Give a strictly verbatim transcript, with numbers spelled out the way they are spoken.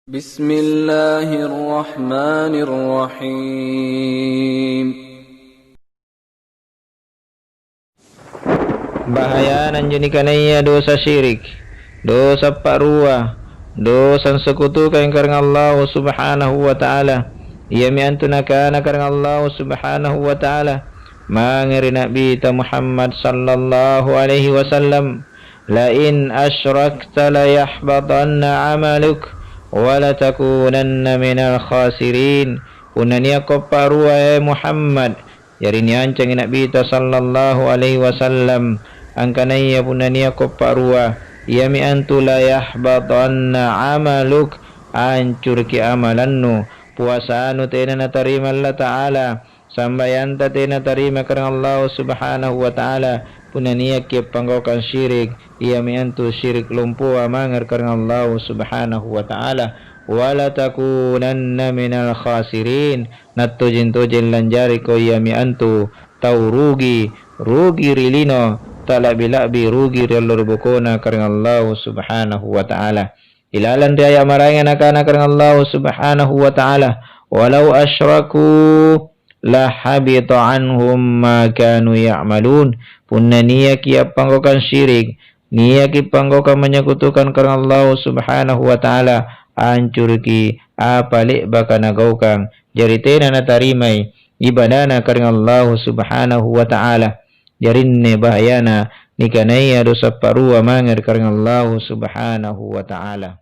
Bismillahirrahmanirrahim. Bahayana anjo nikanaya dosa syirik, dosa pa'rua, dosa ansekutukang Karaeng Allahu Subhanahu wa Ta'ala. Iami antu nakana Karaeng Allahu Subhanahu wa Ta'ala mange ri Nabita Muhammad sallallahu alaihi wasallam, "La in asyrakta la yahbatanna amaluk wa la takunanna minal khasirin." Punna niakko pa'rua, e Muhammad, jari niancangi Nabita sallallahu alaihi wasallam angkanaya punna niakko pa'rua, iami antu la yahbatanna amaluk, ancuruki amalannu, puasanu tena natarima Allata'ala, sambayanta tena tarima Karaeng Allahu Subhanahu wa Ta'ala, punna niakki appanggaukang syirik, iami antu syirik lompoa mange ri Karaeng Allahu Subhanahu wa Ta'ala, "Wa la takunanna minal khasirin," nattojeng-tojeng lanjariko iami antu tau rugi, rugi ri lino, ta'la'bi-la'bi rugi ri allo ri bokona Karaeng Allahu Subhanahu wa Ta'ala. Ilalang ri aya' maraenga nakana Karaeng Allahu Subhanahu wa Ta'ala, "Walau asyraku la habita anhum ma kanu ya'malun." Punna niaki appanggaukang syirik, niaki panggaukang menyekutukan Karaeng Allahu Subhanahu wa Ta'ala, ancuruki apa le'baka nagaukang. Jari tena natarimai ibadana Karaeng Allahu Subhanahu wa Ta'ala. Jari anne bahayana nikanaya dosa pa'rua mange ri Karaeng Allahu Subhanahu wa Ta'ala.